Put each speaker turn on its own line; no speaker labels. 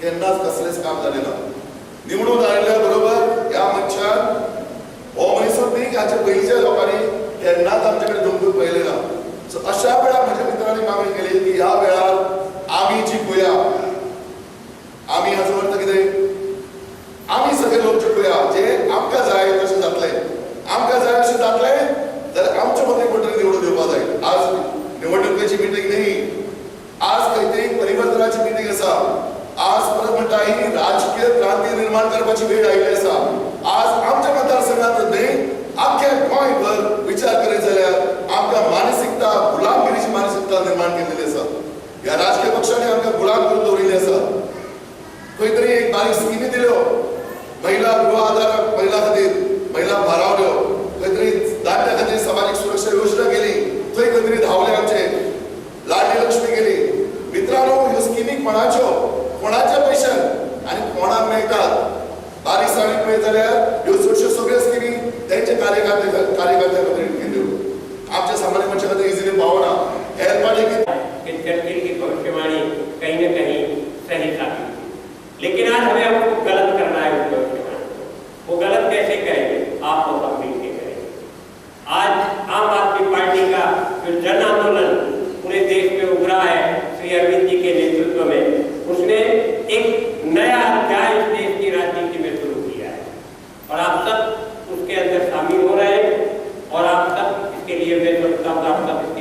केन्नाच कसलेंच काम जालें ना. निवडून आयिल्ल्या बरोबर ह्या मनशान हो मनीसूच न्ही, हाच्या पयलींच्या लोकांनी केन्नाच आमचे कडेन दोंगूर पळयलें ना. सो अशा वेळार म्हज्या मित्रांनी मागणी केली की ह्या वेळार आमी जिखुया. आमी हाचो अर्थ कितें, आमी सगळे लोक जिखुया, जे आमकां जाय तशें जातलें, आमकां जाय अशें जातलें जाल्यार आमच्या मदीं कोण तरी निवडून येवपा जाय. आज निवडणुकेची मिटींग न्ही, आज खंय तरी परिवर्तनाची मिटींग आसा. आज परत म्हणटा ही राजकीय क्रांती निर्माण करपाची वेळ आयिल्ली आसा. आज आमच्या मतदारसंघात न्ही, आख्या गोंयभर विचार करीत जाल्यार आमकां मानसिकता, गुलामगिरीची मानसिकता निर्माण केलेली आसा. ह्या राजकीय पक्षांनी आमकां गुलाम करून दवरिल्ली आसा. खंय तरी एक बारीक स्किमी दिल्यो, महिला गृह आधार महिला खातीर, महिला भारावल्यो, खंय तरी दादल्या खातीर सामाजीक सुरक्षा योजना केली, थंय खंय तरी धांवले आमचे लाडली लक्ष्मी केली. मित्रांनो, ह्यो स्किमी कोणाच्यो, कोणाच्या पयशान आनी कोणाक मेळटात? बारीकसाणीन पळयत जाल्यार ह्यो चडश्यो सगळ्यो स्किमी तेंचे कार्यकर्त्या खातीर केल्यो, आमच्या सामान्य मनशा खातीर इजिली पावना. हेर पार्टी
कि चर्चिल की भविष्यवाणी कहीं न कहीं सही साबित हुई, लेकिन आज हमें उसको गलत करना है। उस भविष्यवाणी को वो गलत कैसे करेंगे? आप और हम मिलके करेंगे। आज आम आदमी पार्टी का जो जन आंदोलन पूरे देश में उभरा है श्री अरविंद जी के नेतृत्व में, उसने एक नया अध्याय इस देश की राजनीति में शुरू किया है और आप सब उसके अंदर शामिल हो रहे हैं और आप सब इसके लिए, मैं समझता हूँ, आप सब इसके